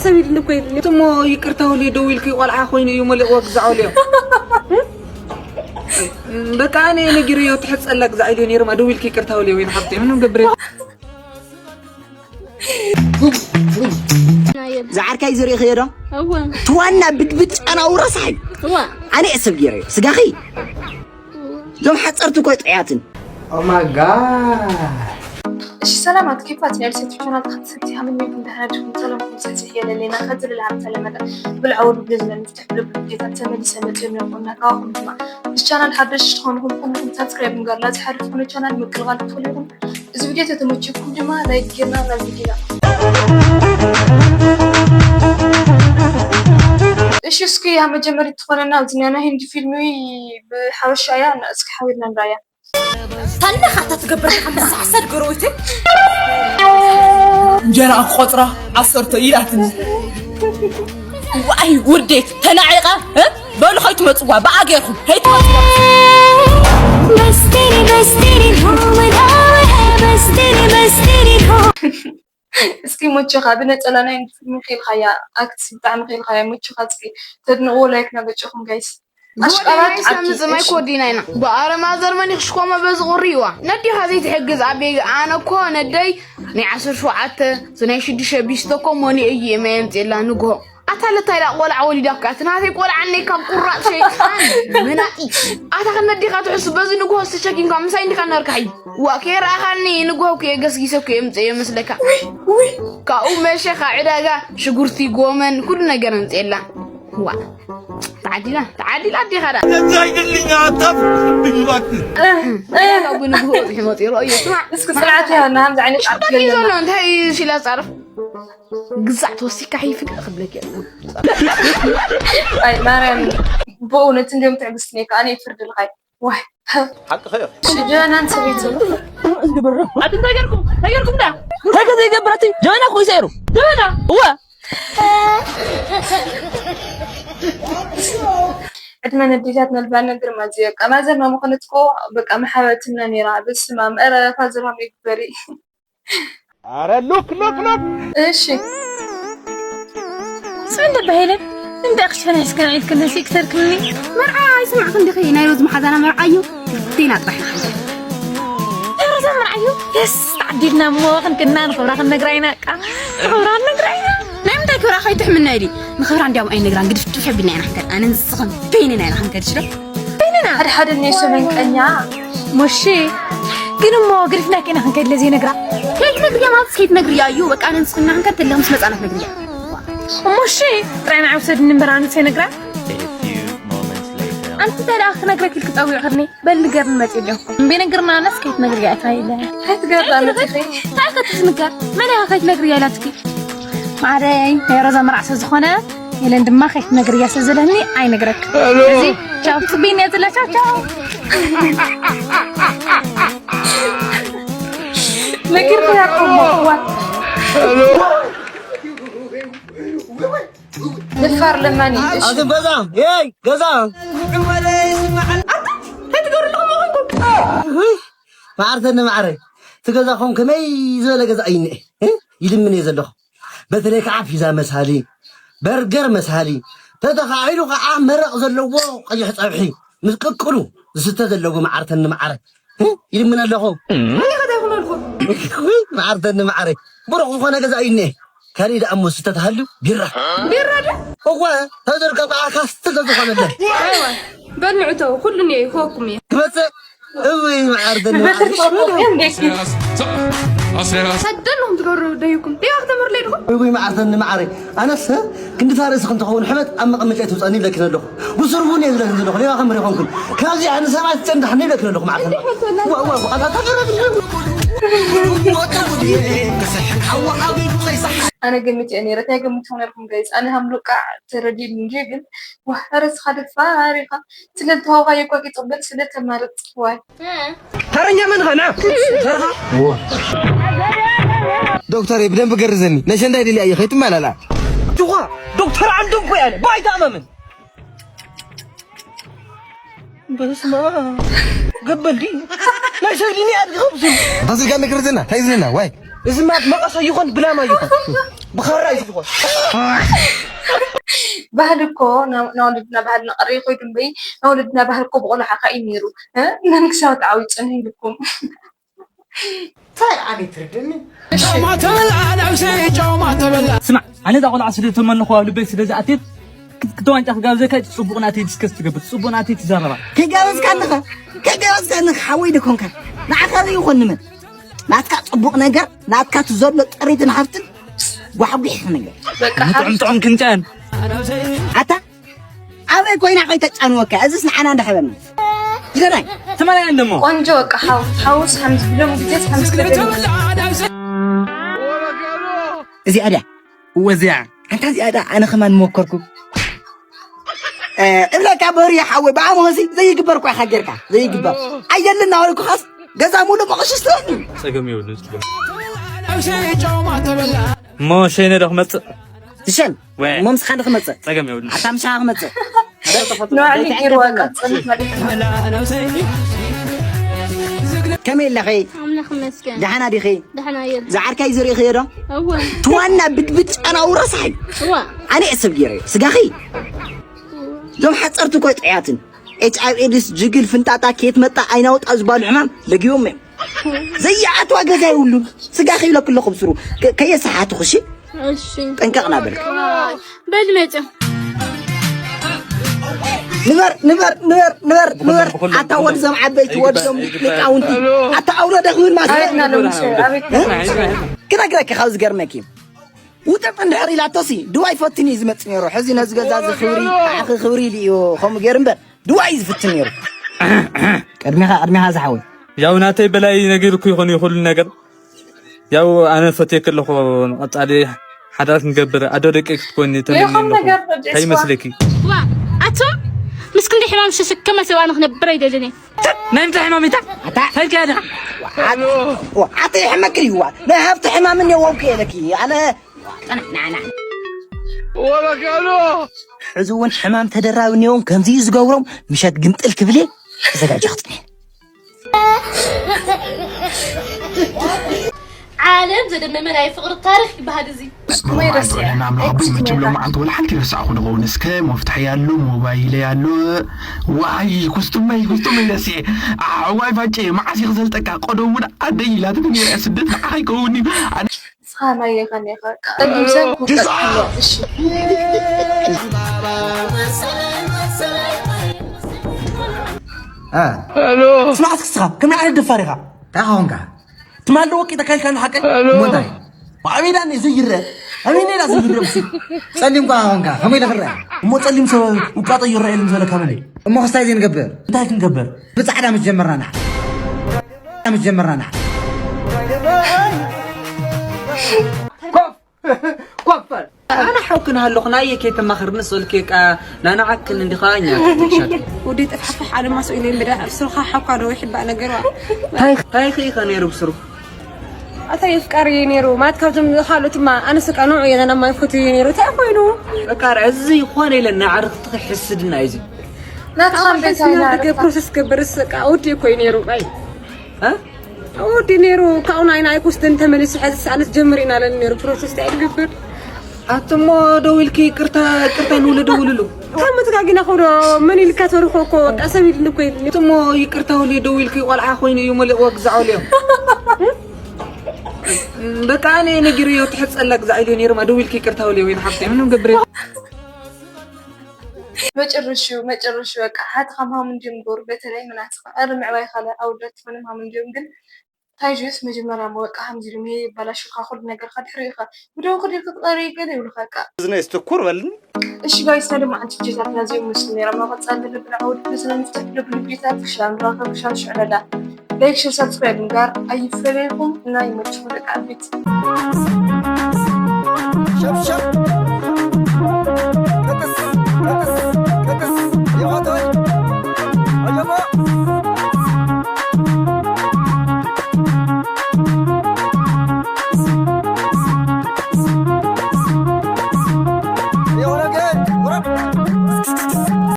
ሰብ ኢልኒ እኮ ኢልኒ። እሞ ይቅርታ ውልዮ ደዊልኪ ቆልዓ ኮይኑ እዩ መሊቕዎ ግዛዕ ውልዮ። በቃ ኣነ ነጊረዮ ትሕት ጸላ ግዛዕ ኢልዮ ነይርማ ደዊልኪ ይቅርታ ውልዮ ወይን ሓብተይ ምንም ገብረ። ዝዓርካይ ዝርእኽዮ ዶ? እወ እቲ ዋና ብጥብጥ ጨናዊ ረሳሕ እዩ። እወ ኣነ እየ ሰብ ገይረዮ። ስጋኺ እዞም ሓፀርቲ እኮ ጥዑያትን። Oh my god. እሺ ሰላማት ኬፋት ናይ ልሰት ቻናል ተኸተልቲ ሃምን ሜት እንደህና ድኩም ሰላም ኩም ሰዚ የለሌና ከዚ ልልዓብ ተለመደ ብልዓው ዱብ ዝለ ምፍትሕ ብልብ ጌታ ተመሊሰ መጽዮ ነርኩና ካኹም ድማ ምስ ቻናል ሓደሽ ትኾንኩም ኩልኩም ሳብስክራይብ ንገርላ ዝሓደፍኩነ ቻናል ምቅልቃል ትፈልኩም እዚ ቪድዮ ተተመቸኩም ድማ ላይክ ጌርና ናብ ቪድዮ እሺ እስኪ ያ መጀመሪት ትኾነና ኣብዚ ናይ ህንዲ ፊልም ብሓበሻ እያ እስኪ ሓቢርና ንራያ ታለኻ እታ ትገብር ሓመሳሕሰር ገርዊት እንጀራ ክቆፅራ ዓሰርተ ኢላትኒ። ዋይ ውርዴት ተናዒቐ እ? በሉ ከይትመፅዋ ብኣ ገይርኩም ከይትመፅዋ Bestini, bestini, come down, bestini, bestini, come. እስኪ ሞችኻ ብነፀላ ናይ ህንዲ ፊልም ኺልኻያ ኣክት ብጣዕሚ ኺልኻያ ሞችኻ እስኪ ተድንቕዎ ላይክ ናበጨኹም ጋይስ ኣሽቃባት ምፅማይ ኮዲና ኢና ብኣረማ ዘርመኒ ክሽኮመ በዚ ቁሪ ይዋ ነዲኻ ዘይትሕግዝ ኣቤ ኣነ እኮ ነደይ ናይ ዓሰርተ ሸውዓተ ናይ ሽዱሽተ ቢስቶ እኮ ሞኒ እዩ የመ የምፅላ ንግሆ ኣታ ለታይ ዳ ቆልዓ ወሊዳ እኮ እያ ትናተይ ቆልዓ እነይ ካብ ቁራፅ ሸይጣን መናጢ ኣታ ከነዲኻ ትሕሱ በዚ ንግሆ ዝተሸኪምካ ምሳይ እንዲካ ነርካሒ ዋ ከይረኣኻኒ ንግሆ እኮ የገስጊሰ እኮ የምፅእ የመስለካ ካብኡ መሸኻ ዕዳጋ ሽጉርቲ ጎመን ኩሉ ነገር ኣምፅየላ ዋ ተዓዲላ ተዓዲላ ኣዴኻ ዳ እንታይ ድልኛ ኣታፍ ይባክ ብንግሆ ወፂሑ መፂኡ ረእዮ ስማዕ እስኪ ስርዓት ይሃና ከምዚ ዓይነት ሽቁጣት እዩ ዘሎ እንታይ እዩ ሲላ ፃርፍ ግዛዕ ተወሲካ ከይፍግእ ክብለክ እየ ኣይ ማርያም ብእውነት እንዲም ትዕግስቲ ነካ ኣነ ይፍርድልካ ዋይ ሓቅኸዮ ሽጀናን ሰበይቱ ኣቲ እንታይ ገርኩም እንታይ ገርኩም ዳ እንታይ ከ ዘይገብር ኣቲ ጀበና እኮ ይሰይሩ ጀበና እወ ዕድመ ነዴታት ነልባነ ግርማ እዚ በቃ ማዘር ማመኮነትኮ በቃ መሓበትና ነይራ በስማ መረ ፋዘር ማመ ይግበሪ ኣረ ሉክ ሉክ ሉክ እሺ ስምን ደባሄለን እንዳ ክሽፈን ሕስከን ዒድ ክነሲ ክተርክምኒ መርዓ ኣይሰማዕክን ዲኺ ናይ ሮዝ መሓዛና መርዓ እዩ ዲና ጥራሕ ንሓንተ ሮዛ መርዓ እዩ የስ ተዓዲልና እሞ ክንክና ንኽብራ ክንነግራ ኢና ቃ ንኽብራ ክንነግራ ኢና ናይ ምንታይ ክብራ ከይትሕምና ኢዲ ንኽብራ እንዲያም ኣይነግራን ግድፍድፍ ኣቢልና ኢና ክንከድ ኣነ ንስኽን በይንና ኢና ክንከድ ሽዶ በይንና ሓደ ሓደ ናይ ሰበን ቀኛ ሞሺ ግን እሞ ግድፍና ኬና ክንከድ ለዘይነግራ ከይትነግርያ ማለት ከይትነግርያ እዩ በቃ ኣነ ንስኽና ክንከድ ተለኹ ምስ መጻና ትነግርያ እሞሺ ጥራይ ንዓይ ውሰድኒ እምበር ኣነ ዘይነግራ ኣንቲ እንታይ ደኣ ክነግረክ ኢልክ ጸዊዕኽኒ በል ንገርኒ መጺእ ኣለኹ እምቢ ነግርና ኣነስ ከይትነግርያ እታ ኢለ ከይትገርዳ መጺኺ እንታይ ከትትንገር መን ኢኻ ከይትነግርያ ኢላትኪ ማዕረይ ናይ ሮዛ መርዓ ስለ ዝኾነ የለን ድማ ከይትነግርያ ስለ ዘለኒ ኣይነግረክ እዚ ቻው ትጽብይኒ እየ ዝለ ቻው ቻው ነጊርክያ እኮ እሞ እዋ ደፋር ለማኒ እሺ ኣቲ ገዛ የይ ገዛ እንታይ ትገብሩ ኣለኹም ኣኹም ማዕርተኒ ማዕረ እቲ ገዛኹም ከመይ ዝበለ ገዛ እዩ እኒአ ይልምን እየ ዘለኹ በተለይ ከዓ ፒዛ መሳሊ በርገር መሳሊ ተተኻኢሉ ከዓ መረቕ ዘለዎ ቀይሕ ፀብሒ ምስ ቅቅሉ ዝስተ ዘለዎ ማዕርተኒ ማዕረ ይልምን ኣለኹ ማዕርተኒ ማዕረ ብሩኽ ዝኾነ ገዛ እዩ እኒአ ካሊእ ደኣ እሞ ዝስተ ተሃልዩ ቢራ ቢራ ዶ እወ ተዘርከ ከዓ ካስቲ ተዝኾነለ በል ንዕተው ኩሉ እኒአ ይህወኩም እየ ክመፅእ እውይ መዓር ደኒ ሰደልኹም ትገብሩ ደይኩም ሌባ ክተምህሩለይ ድኹም እውይ መዓር ደኒ መዓረይ ኣነስ ክንድታ ርእሲ ክንትኸውን ሕመት ኣብ መቐመጫ ትውፀኒ ኢለክን ኣለኹ ብስሩ እውን እየ ዝለክን ዘለኹ ሌባ ከም ሪኾንኩን ካብዚ ኣነ ሰባት ጨንዳሕኒ ኢለክን ኣለኹ መዓር ደኒ ኣነ ገምት እየ ነይረ እንታይ ገምት ሆነርኩም ጋይዝ ኣነ ሃምሉቃ ተረዲድ እንጂ ግን ዋሕረስኻ ደፋር ኢኻ ስለልተዋውኻዮ እኳ ይፅበል ስለተማርፅ ዋይ ተረኛ መን ኸና ዶክተር ብደንብ ገርዘኒ ነሸንዳይ ደሊ ኣየ ከይትመላላ ጅኻ ዶክተር ዓንዶም ኮ ያለ ባይታ መምን በስማ ገበል ዲ ናይ ሰብ ዲኒ ኣድግኸብሱ እንታይ ዝልካ ነገር ዝና እንታይ ዝና ዋይ እዚ ማ መቐስ ኣይኾን ብላማ ኣይኾን ብኻራ እዩ ዝኾን። ባህሊ እኮ ናብ ናብ ወለድና ባህሊ ነቐሪ ኮይዱ እምበይ፣ ናብ ወለድና ባህሊ እኮ ብቆልዓ እዩ ነይሩ። እ? ነንክሳብ ተዓዊት ጽንሕ ኢልኩም። እንታይ ኣነ ትርድኒ? ስማዕ፣ ኣነ እዛ ቆልዓ ስለ ተመንኹዋ ልበይ ስለ ዝኣትየት ክልተ ዋንጫ ክጋብዘካ። ጽቡቕ ናተይ ዲስከስ ትገብር፣ ጽቡቕ ናተይ ትዛረባ። ከይጋበዝካ ኣለኻ፣ ከይጋበዝካ ኣለኻ ሓወይ ደኮንካ። ንዓኻ ይኾን ንመን ናትካ ጽቡቕ ነገር፣ ናትካ እቲ ዘሎ ጥሪትን ሃብትን ጓሕጒሕ ነገር። በቃ ጥዑም ጥዑም ክንጨን ኣታ ኣበይ ኮይና ከይተጫንወካ? እዚስ ንዓና እንዳሕበና ይገዳይ። ትመናያ እንደሞ ቆንጆ በቃ ሓው ሓውስ ሓምስ ብሎም ግዜስ ሓምስ ክልተ እዚኣ ድያ እወ እዚኣ ኣንታ እዚኣ ድያ ኣነ ከማን መኮርኩ እብለካ በሪ ሓወይ ብኣምሆሲ ዘይግበር እኳ ኢኻ ጌርካ ዘይግበር ኣየልና ወልኩኻስ ገዛ ሙሉ መቐሽስቲ ጸገም የብሉን። ጸገም እሞ ሸይነ ዶ ክመጽእ ትሸን ወይ እሞ ምስኻ ንክመጽእ ጸገም የብሉን። ኣታ ምሻኻ ክመጽእ ንባዕሊ ገይርዋ ቀጽል ማለት ከመይ ኣለኺ ኣምላኽ ይመስገን ደሓና ዲኺ ደሕና እየ ዝዓርካይ ዝርኢኽዮ ዶ እወ ትዋና ብድብድ ጨናው ረሳሕ እዩ እዋ ኣነ እየ ሰብ ገይረዮ ስጋኺ እዞም ሓፀርቲ እኮ ጥዕያትን ኤች ኣይቪ ኤድስ ጅግል ፍንጣጣ ከየት መጣ ኣይናውጣ ዝበሉ ሕማም ለጊቦም እዮም ዘይኣትዋ ገዛ የብሉን ስጋኺ ይብለኩ ኣለኹ ብስሩ ከየሰሓትኹ እሺ እሺ ጠንቀቕ ናበልክ በል መፅም ንበር ንበር ንበር ንበር ንበር ኣታ ወድዞም ዓበይቲ ወድዞም ሊቃውንቲ ኣታ ኣውለደ ክብል ማለት ኣቤትና ሎምሽ ኣቤትና ክነግረኪ ካብ ዝገርመኪ ውጥጥ እንድሕር ኢላቶሲ ድዋይ ፈትን እዩ ዝመፅእ ነይሩ ሕዚ ነዚ ገዛ እዚ ክብሪ ኣኺ ክብሪ ኢሉ እዩ ከምኡ ገይሩ እምበር ድዋይ እዩ ዝፍትን ነይሩ ቅድሚኻ ቅድሚኻ ዝሓወይ ያው ናተይ በላይ ነጊርኩ ይኾን ይኹሉ ነገር ያው ኣነ ፈትየክ ኣለኹ ንቐጻሊ ሓዳር ክንገብር ኣዶ ደቂ ክትኮኒ ተመኒ ይኹን ኣለኹ ነገር እንታይ ይመስለኪ ዋ ኣቶም ምስ ክንዲ ሕማም ሸሸከመ ሰብ ኣነ ክነብር ኣይደልን እየ ናይ ምንታይ ሕማም ኢታ ታይካ ዳ ኣቲ ሕመክ እዩ ናይ ሃብቲ ሕማም እኔ ወውክ የለኪ ኣነ ሕዚ እውን ሕማም ተደራቢ እኒኦም ከምዚ እዩ ዝገብሮም ምሸት ግምጥል ክብል እየ ተዘጋጀ ክፅንሕ ዓለም ዘደመመ ናይ ፍቕሪ ታሪኽ ይበሃል እዚ። መዓልቲ ዕለና ኣምላኽ ኣቦይ መቸም ሎማዓንቲ ወላ ሓንቲ ረሳዕኹ ንኸውን እስከ መፍትሐይ ኣሎ ሞባይለይ ኣሎ ዋይ ኩስቱመይ ኩስቱመይ ረሲዐ ኣዕዋይ ፋጨ መዓስ እዩ ክዘልጠካ ቀደም እውን ኣደይ ኢላትኒ ነይራ ስደት ንዓኻ ይከውን እዩ ኣነ ንስኻ ናየኸን ኢኻ ጸሊም ሰብ ክውቀጥ እሺ ስማዕ እስክስኻ ከመይ ዓይነት ደፋር ኢኻ እንታይ ኾንካ ትማል ዶ ወቂጠካ ኢልካ ንሓቀይ እሞ እንታይ ኣበይ ዳ እኒአ ዘይረአ ኣበይ እኒአ ዳ ዘይረአ እሱ ጸሊም ኳ ኾንካ ከመይ ኢለ ክረአ እሞ ጸሊም ሰብ ውቃጦ ይረአየሉ ዘለካ መን እዩ እሞ ክስታይ ዘይንገብር እንታይ ክንገብር ብጻዕዳ ምስ ጀመርና ንዓ ምስ ጀመርና ንዓ ኮፍ ኮፍ በል ኣነ ሓውክን ሃለኹ ናየ ከይተማኽርኒ ስልኪ ቃ ናናዓክን እንዲኻ እኛ ተሻል ወዲ ጥፍሕፍሕ ኣለ ማስኡ ኢለ እምበዳ ኣብ ስርኻ ሓኳ ዶ ይሕባእ ነገርዋ ታይ ታይ ኸይኸ ነይሩ ብስሩ ኣታ የፍቃር እየ ነይሩ ማለት ካብዞም ካልኦትማ ኣነስ ቃ ንዑ እየ ናና ማይ ፎቶ እየ ነይሩ እንታይ ኮይኑ በቃ እዚ ይኾነ ኢለ ናዕርኽቲ ክሕስድና እዩ እዚ ናትኻን ቤታይ ናርኻ ፕሮሰስ ገበር ስቃ ወዲ እኮ እዩ ነይሩ ባይ እ? ወዲ ነይሩ ካብኡ ናይ ናይ ኩስትን ተመሊሱ ሕዚ ሰኣነት ጀምር ኢና ለኒ ነይሩ ፕሮሰስ እንታይ ግብር ኣትሞ ደው ኢልኪ ይቅርታ ይቅርታ ንውለ ደውልሉ ካብ መተጋጊና ኮዶ መን ኢልካ ተርፎ እኮ በቃ ሰብ ኢልኒ እኮ ኢልኒ እሞ ይቅርታ ውል ደው ኢልኪ ቆልዓ ኮይኑ እዩ መሊቕዎ ግዛዕ ወልዮም በቃ ኣነ ነጊርዮ ትሕፀላ ግዛዕ ኢልዮ ነይርማ ደው ኢልኪ ይቅርታ ውልዮ ወይን ሓፍተ ምንም ገብረ መጨረሽኡ መጨረሽኡ በቃ ሓትኻ ማም እንዲም ጎር በተለይ ምናትኻ ኣረ ምዕባይ ካለ ኣውዳት ትኾነ ማም እንዲም ግን ታይጆስ መጀመርያ መወቃ ከምዚ ኢሉ ሜ ይባላሽካ ኩሉ ነገርካ ድሕሪ ኢኻ ብደው ክዲ ክትቐሪ ገለ ይብሉካ በቃ እዝነይስ ትኩር በልኒ እሺ ጋይስ ናይ ድማ ኣንቲ ቪዲዮታትና እዚኦም መስሉ ነይሮም ናብ ቀፃሊ ልብና ዓውድ ብዝና ንፍትሕ ልብል ቪዲዮታት ክሻ ንራኸብ ክሻ ሽዕለላ ላይክ ሸር ሳብስክራይብ ምግባር ኣይፈለይኩም እና ይመችኹም ደቂ ዓበይቲ